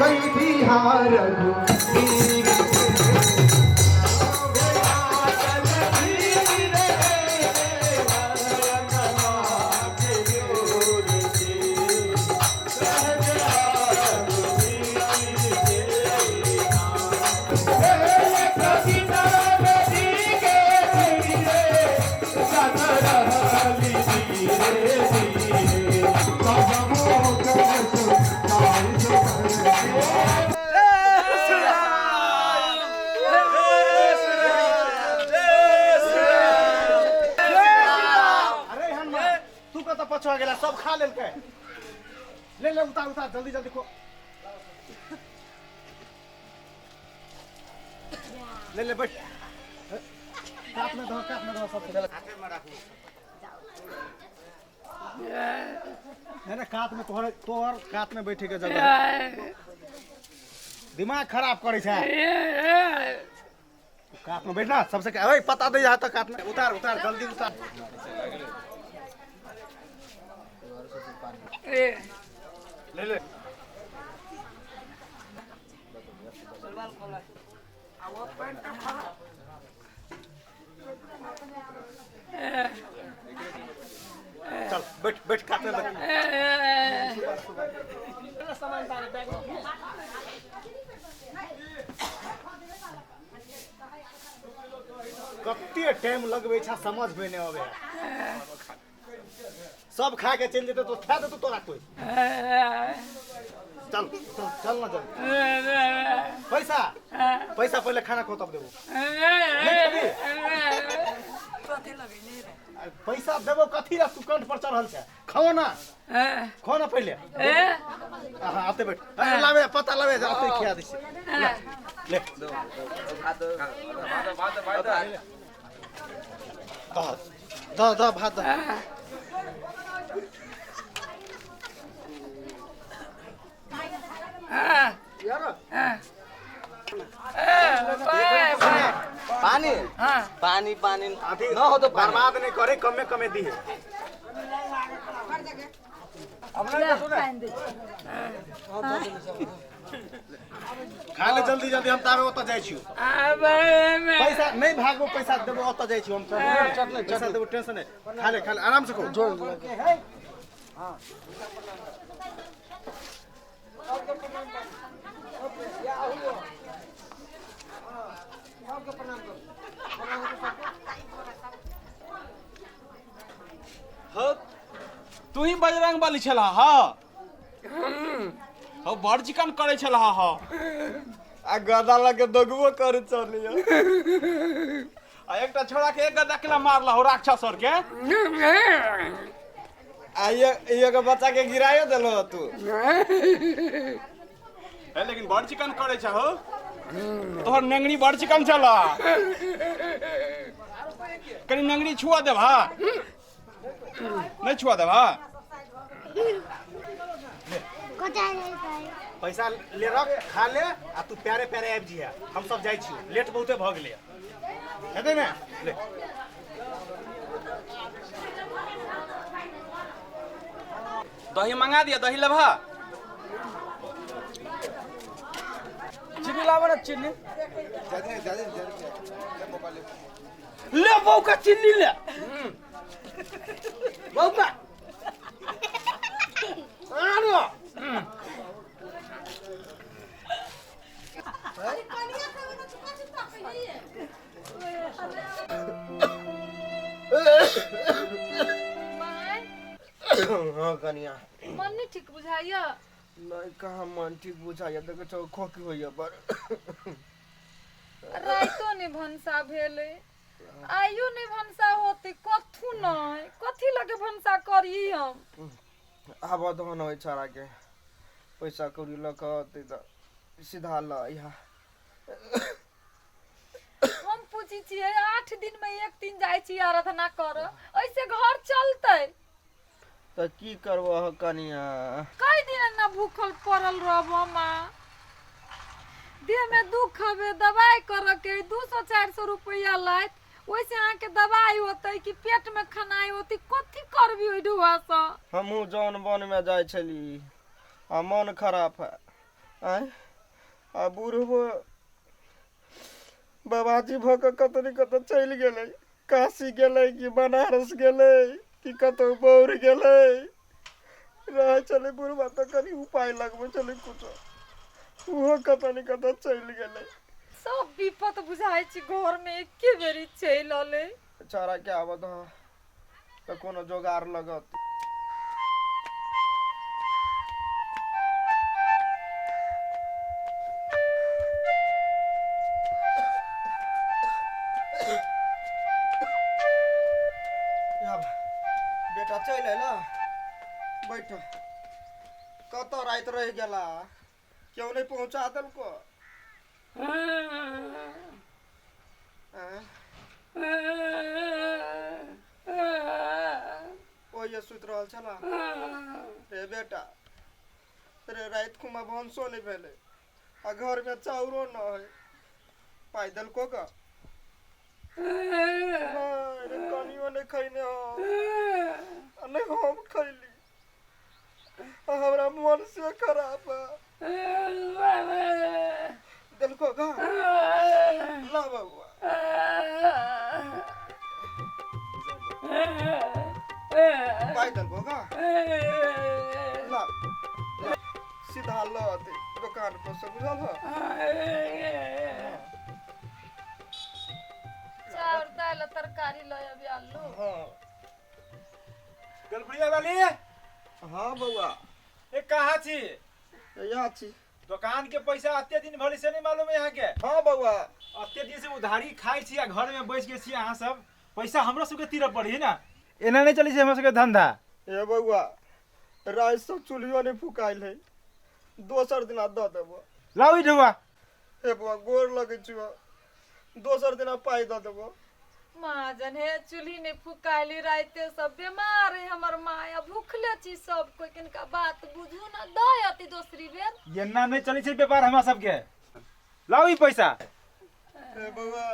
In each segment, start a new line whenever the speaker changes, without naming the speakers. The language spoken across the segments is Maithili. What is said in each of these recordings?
कई बिहार रघुवीर
अरे हनुमान, तू कतऽ पछुआ गेला? सब खा लेलकै। ले ले, उतार उतार, जल्दी जल्दी खो। ले ले, बैठ। कात में दहो, कात में दहो सब। नहीं ना, कात में तोहर तोहर कात में बैठे के जगह है। दिमाग खराब करे छै। कात में बैठ ना सबसे। ओए, पता दे जा तो कात में। उतार उतार, जल्दी उतार। ले ले। चल, बैठ बैठ, कात में बैठ। कते टाइम लगबै छै, समझ में नहि अबै। सब खा के चलि जेतै तो खा देतौ तोरा कोइ। चल चल चल ना, चल। पैसा पैसा, पहिले खाना खो तब देबो। नहि खेबही? अरे, पैसा देबो कथी ला? तू कंठ पर चढ़ल छै। खाओ ना, खो ना पहिले। हाँ, आते बैठ। अरे, लावे पता, लावे, आते खिया दै छी। ले, दह दह दह, भात दह।
पानी पानी पानी।
अथी
न हो तो पानी।
बर्बाद नहीं करे, कमे कमे दी है। खा ले जल्दी जल्दी, हम ताबे ओतऽ जाइ छियौ। पैसा नहीं भागबो, पैसा देबो, ओतऽ जाइ छियौ हम। पैसा देबो, टेंशन नहीं। खा ले, खा ले, आराम से खो।
हो, तू ही बजरंग बली छला? हाँ हो, बड़ चिकन करे छला। हाँ।
आ गदा लगे दगबो करे चलियो।
आ एकटा छोड़ा के एक गदा केला मारला हो राक्षस और के।
आ ये ये के बच्चा के गिरायो देलो तू।
है, लेकिन बड़ चिकन करे छ हो, तोहर नेंगनी बड़ चिकन छला। कनी नेंगनी छुआ देबा? नहीं छुआ देबा?
पैसा ले रख, खा ले आ तू प्यारे प्यारे आबि जिहा। हम सब जाइ छी, लेट बहुते भऽ गेलै। हेतै ने? ले।
दही मंगा दिया, दही लेबा?
चीनी लाबो ना, चीनी ले बौका, चीनी ले बौका। आनो। हाँ कनिया।
मन नहीं ठीक बुझाइया?
नहीं, कहाँ मन ठीक बुझाइया। देखै छौ, खोखी होइया पर।
राइतो नहीं भनसा भेलै, आइयो नहीं भनसा होते, कथू नहीं। कथी लगे भनसा करी हम?
आब धन होइ छाड़ा के पैसा कौड़ी लऽ कऽ अतै तऽ सीधा लऽ अइहा।
हम पूछी छियै, 8 दिन में एक दिन जाइ छी आराधना कर, ऐसे घर चलतै?
तऽ की करबह कनिया?
कई दिन ना भूखल पड़ल रहब माँ? देह में दुख हवे, दवाई कर के 200 400 रुपया लाइत, ओइसे अहाँके दवाई होतै कि पेट में खनाई होतै? कथी करबी ओहि ढुआ से?
हमहूँ जौन बन में जाइ छली आ मन खराब है। आँय आ बुढ़बो बाबाजी भऽ कऽ कतऽ ने कतऽ चलि गेलै काशी गेलै कि बनारस गेलै कि कतहु बौर गेलै रहै छलै बुढ़बा तऽ कनि उपाय लगबै छलै कुछो ओहो कतऽ ने कतऽ चलि गेलै
सब विपत बुझाइ छै घर में एके बेरी चलि अलै
छौड़ा के आबऽ दह तऽ कोनो जोगाड़ लगत आब बेटा चलि अयला बैठ कतऽ राति रहि गेला क्यों नहि पहुँचा देलको आँय? ओहिए सुति रहल छला रे बेटा रे राति खुमा भनसो नहि भेलै आ घरमे चाउरो न है पाइ देलको ग नहि रे कनियो नहि खैने हम आ नहि हम खैली आ हमरा मन से खराब है देलको ग ला बबुआ पाइ देलको ग ला सीधा लऽ अतै दोकान पर से बुझल ह
चाउर दालि आ तरकारी लऽ अबी आलू
हाँ
गलपुरिया वाली
हाँ बौआ
ए कहाँ छी
यहाँ छी
दुकान के पैसा अते दिन भले से नहीं मालूम है यहाँ के
हाँ बौआ
अते दिन से उधारी खाई छी आ घर में बैठ के छी अहाँ सब पैसा हमरो सबके तीरऽ पड़ी ना एना नहीं चली छै हमर सबके धंधा
हे बौआ राति सब चूल्हियो नहि फुकायल है दोसर दिना दऽ देबो
लाउ ई ढुआ
हे बौआ गोर लगै छियौ दोसर दिना पाइ दऽ देबो
महाजन हे चूल्ही नहि फुकायली राइते सब बीमार है हमर माय आ भूखले छी सब कोई किनका बात बुझू ना दऽ अति दोसरी बेर
एना नहीं चली छै व्यापार हमरा सबके लाउ ई पैसा
हे बौआ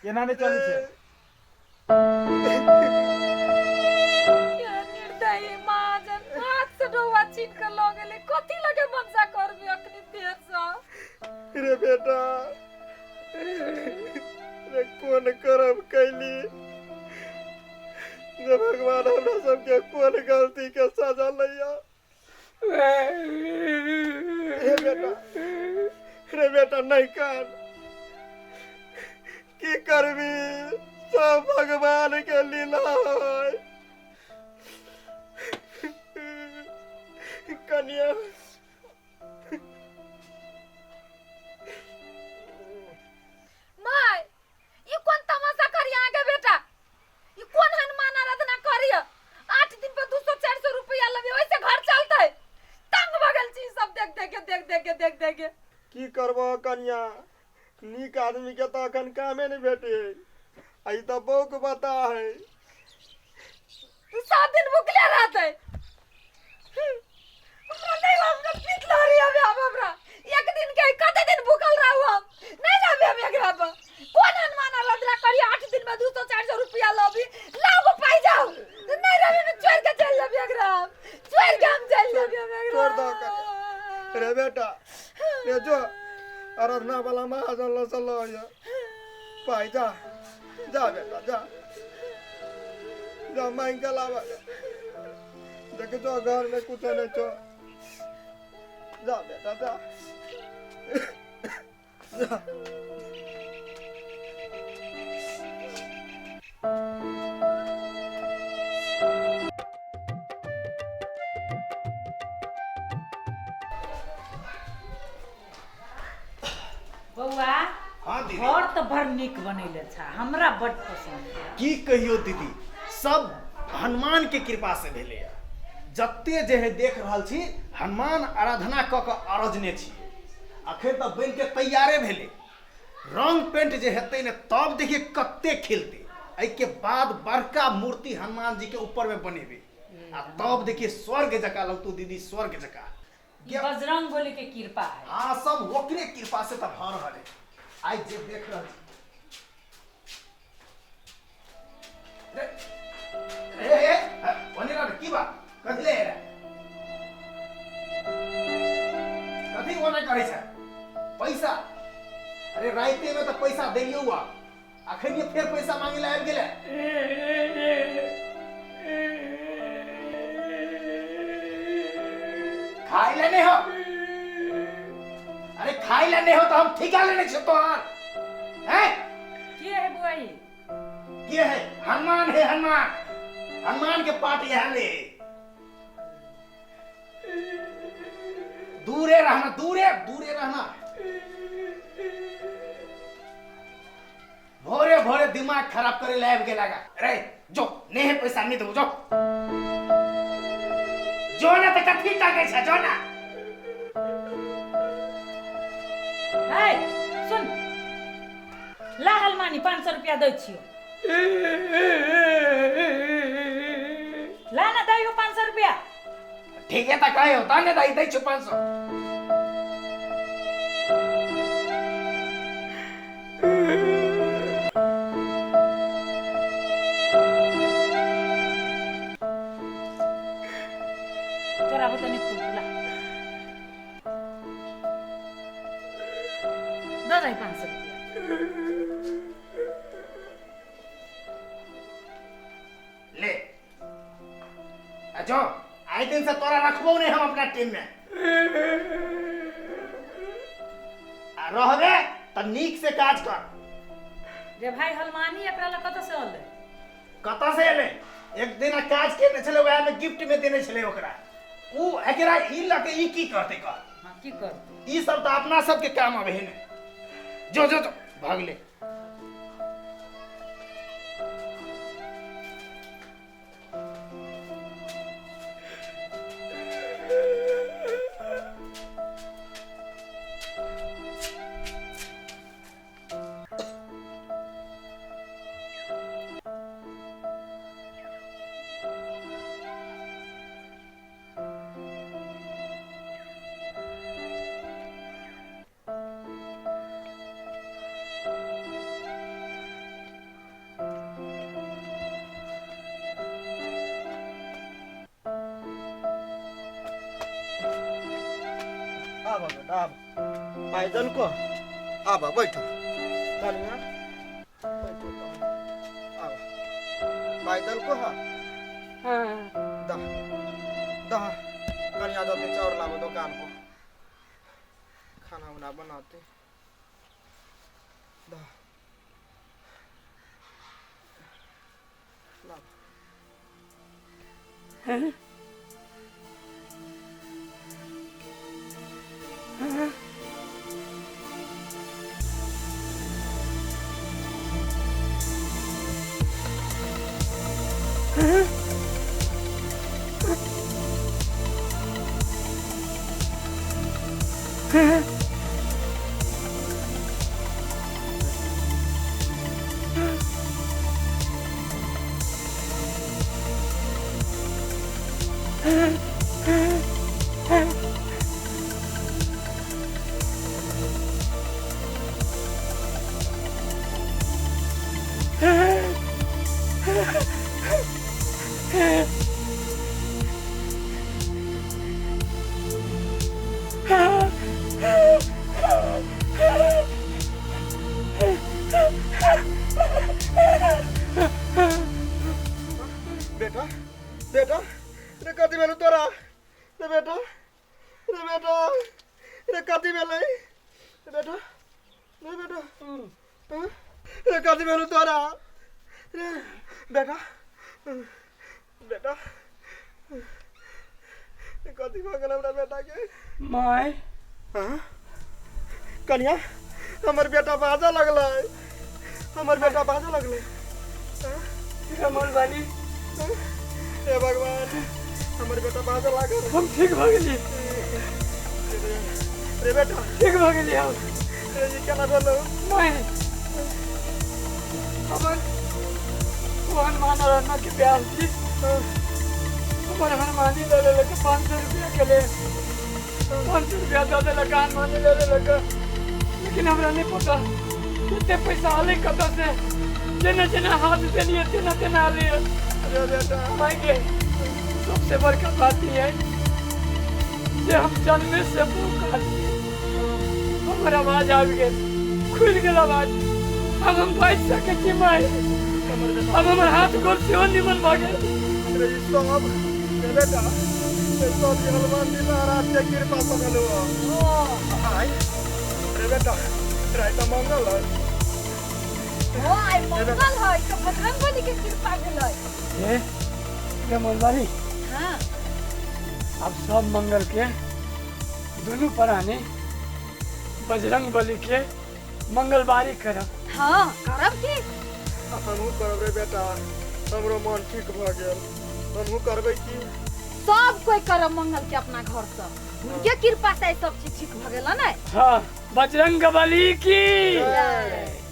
एना नहीं चली छै
क्या निर्दयी महाजन हाथ से डोबा छीन के लऽ गेलै कथी लगे मनसा करबी अखनी देर से
रे बेटा रे कोन करम कैली जे भगवान हमरा सबके कोन गलती के सजा लैया हे बेटा रे बेटा नहीं कान की करबी सब भगवान के लीला है कनिया
माय ई कोन तमाशा करी अहाँके बेटा ई कोन हनुमान आराधना करी 8 दिन पर 200 400 रुपया लेबे ओइसे घर चलते तंग भऽ गेल छी सब देख देख के देख देख के देख देख के
की करबह कनिया नीक आदमी के तऽ अखन कामे नहि भेटे आ ई तऽ बौक बता है
7 दिन भुखले रहते हमरा नहीं हमरा पीत लहरी अबे अब हमरा एक दिन के कते दिन भूखल रहू हम नहीं रहबे हम एकरा पर कोन हनुमान आराधना करी 8 दिन में 200 400 रुपया लबी लाओ को पाई जाओ नहीं रहबे में चोर के चल जाबी एकरा हम चोर के हम चल जाबी हम एकरा
छोड़ दो कनिया। रे बेटा रे जो आराधना वाला महाजन लऽ से लऽ पाइ जा जा बेटा जा जा मांगि के लाबऽ देख जो घर में कुछो नहीं छो जा बेटा जा जा
बौआ
हाँ दीदी
घर तऽ बड़ नीक बनैले छा हमरा बड पसन्द है।
की कहियो दीदी सब हनुमान के कृपा से भेलैया जते जे है देख रहल छी हनुमान आराधना कऽ कऽ अरजने छी अखन तऽ बनि के तैयारे भेलै रंग पेंट जे हेतै ने तब देखिए कते खिलतै एहिके बाद बड़का मूर्ति हनुमान जी के ऊपर में बनेबै आ तब देखिए स्वर्ग जकाँ लगतौ दीदी स्वर्ग जकाँ
ई बजरंग बली के कृपा है
हाँ सब ओकरे कृपा से तऽ भऽ रहल है आइ जे देख रहल छी रे रे ए, ओने रह, की बात कथी ले रे कथी मना करै छै पैसा। अरे राइते में तऽ पैसा देलियौ आ अखन ये फेर पैसा मांगे ला आबि गेलै। खाइ ले नहीं हो। अरे खाइ ले नहीं हो तो हम ठिका लेने छियौ तोहार। हैं
के है बुआ ई?
के है? हनुमान है, हनुमान। हनुमान के पाट यहाँ ले। दूरे रहना, दूरे दूरे रहना। भोरे भोरे दिमाग खराब करे ले आबि गेला। अरे जो नहीं है पैसा नहीं दो, जो जो ना त कथी टाके छै, जो ना।
है सुन ला हलमानी 500 रुपया दै छियो। ला ना दैहो 500 रुपया।
ठीक है त कहे होता ने दै दै छु 500।
तोरा होते नहीं फूल ला दे दही 500 रुपया।
ले जो आए दिन से तोरा रखबो नहीं हम अपना टीम में। आ रहबे त नीक से काज कर।
रे भाई हलमानी एकरा ल कतऽ से अलै?
कतऽ से एलै? एक दिन काज केने छलै वएह में गिफ्ट में देने छलै ओकरा। ऊ एकरा ई ल के ई की करतै कह?
हां की करतै?
ई सब त अपना सबके काम अबे ने। जो जो जो भाग ले।
आबा बेटा आबा, पाइ देलको, आबा बैठो कनिया, बैठो आबा। पाइ देलको हा?
हाँ।
दह दह कनिया जते चाउर लाबो दुकान पर, खाना उना बनाते। दह लाबो।
हाँ?
बेटा बेटा रे कथी भेलौ तोरा? रे बेटा, रे बेटा, रे कथी भेलै? रे बेटा, रे बेटा, रे कथी भेलौ तोरा? रे बेटा, बेटा, रे कथी भऽ गेल हमरा बेटा के?
My
हाँ? कनिया हमर बेटा बाजऽ लगलै, हमर बेटा बाजऽ लगलै।
रमन वाली
हे भगवान, हमर बेटा बाजऽ लागल।
हम ठीक भऽ गेली।
रे बेटा
ठीक भऽ गेली हम।
रे ई केना भेलौ?
My हमर ओ हनुमान आराधना के ब्याह जी हमर हनुमानी दऽ देलक 500 रुपया के लेल। 500 रुपया दऽ देलक हनुमानी दऽ देलक, लेकिन हमरा नहीं पता कते पैसा आले कतऽ से। जेना जेना हाथ देलिए तेना तेना आले।
रे बेटा
माय के सबसे बड़का बात ई है जे हम जन्मे से भूखा छी।
हमर आवाज आबि गेल, खुलि गेल आवाज। आब हम बाजि सकै छी माय। आब हमर हाथ गोर सेहो निमन भऽ गेल।
रे ई सब रे बेटा, ई सब ई हनुमान जी महाराज के कृपा से भेलो। आय रे बेटा, राय तऽ मंगल है।
ओ आइ मंगल है तऽ बजरंग बली के कृपा भेलै।
हे रे मोलबारी।
हाँ।
अब सब मंगल के दुनू प्राणी बजरंग बली के मंगलवारी करब।
हाँ करब की।
हमहूँ करब रे बेटा, हमरो मन ठीक भऽ गेल, हमहूँ करबै की।
सब कोई करब मंगल के अपना घर से, उनके कृपा से सब चीज ठीक भऽ गेल ने।
हाँ, बजरंग बली की
जय।